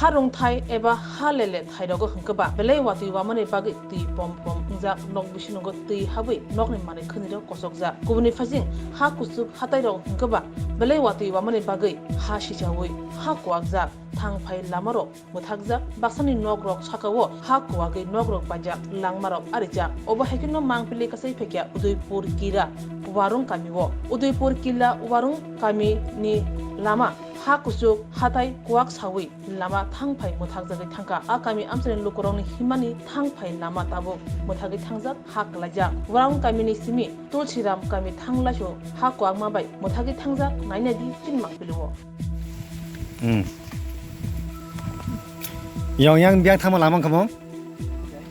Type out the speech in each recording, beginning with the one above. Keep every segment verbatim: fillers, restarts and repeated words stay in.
Ha rungthai eba ha lele thairogo hwnkhe ba belai watwi wamani bagwi twi pom pom wngjak, nok bisingo twi habwi nokni manwi khwnirok kochokjak. Kubuni phaising ha kuchuk hatairok hwnkhe ba belai watwi wamani bagwi ha sichaui ha kuwakjak, thang phai lamarok mwthakjak, baksani nokrok sakao ha kuwagwi nokrok paijak, langmarok arijak. Obo hai kheno mangpili kasai phaikha Udaipur Killa Warung kamio. Udaipur Killa Warung kamini lama ha kuchuk hatai kuwak saui lama thang phai mwthakjagwi thangkha. A kami amchaini lukurokni himani thang phai lama tabuk mwthagwi thangjak, ha kwlaijak. Warung kamini simi Tulsiram kami thanglaisu ha kwakma bai mwthagwi thangjak, nainai di chini mangpilio. Hmm. Yang, yang biang thangma lama kamo?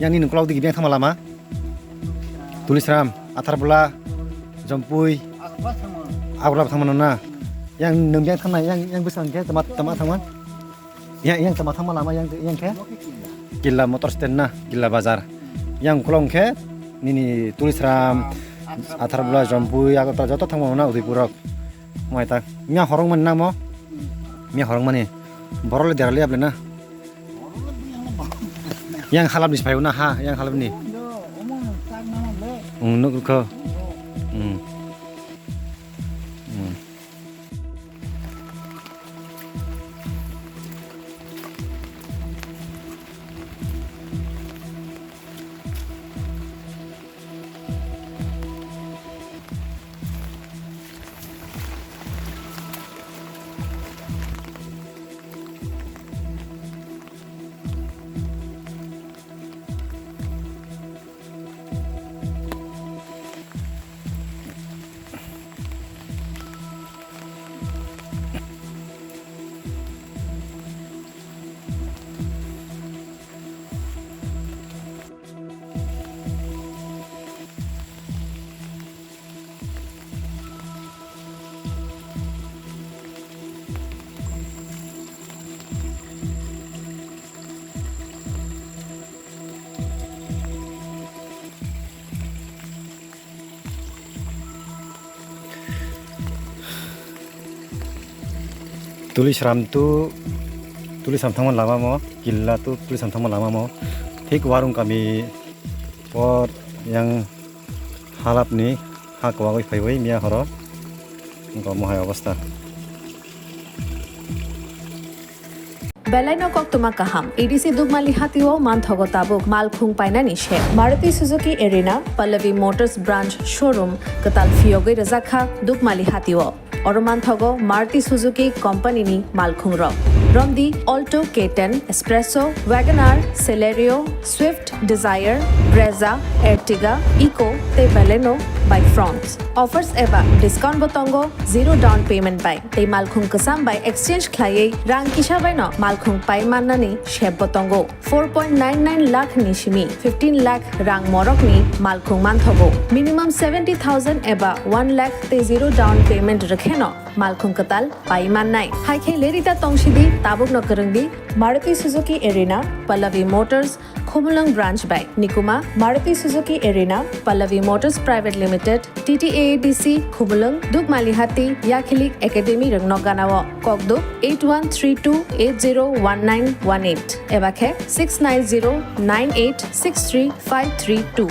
Yang nini ukolok digi biang thangma lama? Tulisram, Atharbula, Jompui, Agurbula thangma na? Yang nung biang thangma, yang, yang bwsang khe tama, tama thangma? Yang, yang tama thangma lama yang, yang khe? Killa motor stand na, Killa bazar. Yang ukolok khe nini Tulisram, Atharbula, Jompui, Agartala joto thangma na Udaipur rok. Mai tak. Mia horong mani namo? Mia horong mani. Borok le derali able na. Yang halap ni sipai na ha, yang halap ni. Ung nuk ko. Hmm. Hmm. Tulisram tu, Tulisram thangma lama mo, Killa tu Tulisram thangma lama mo. Thik warung kami por yang halap ni ha kwagwi phaiwi miya horo. Wngkha omo hai obostha. Belaino koktwma kaham. A D C Dukmali hatio manthogo tabuk malkhung painani se. Maruti Suzuki Arena, Pallavi Motors Branch Showroom kwtal phiyogwi rwjakha Dukmali hatio. Oro manthogo Maruti Suzuki Company ni malkhung rok. Romdi Alto, K ten, Espresso, WagonR, Celerio, Swift, Dzire, Brezza, Ertiga, Eeco tei Baleno by Fronx. Offers eba discount bo tongo zero down payment bai. Tei malkhung kwcham bai exchange khlaiwi rang kisa baino malkhung pai mannani sep bo tongo. Four point nine nine lakh ni simi fifteen lakh rang morokni malkhung manthogo. Minimum seventy thousand eba one lakh tei zero down payment rwkheno malkhung kwtal pai mannai. Hai khe lerita tongsidi, tabukno kwrwngdi Maruti Suzuki Arena, Pallavi Motors, Khumulwng Branch bai. Nikuma, Maruti Suzuki Arena, Pallavi Motors Private Limited, T T A A D C, Khumulwng, Dukmalihati, Yakhilik Academy rwngno ganao. Kokduk eight one three two eight zero one nine one eight eba khe six nine zero nine eight six three five three two.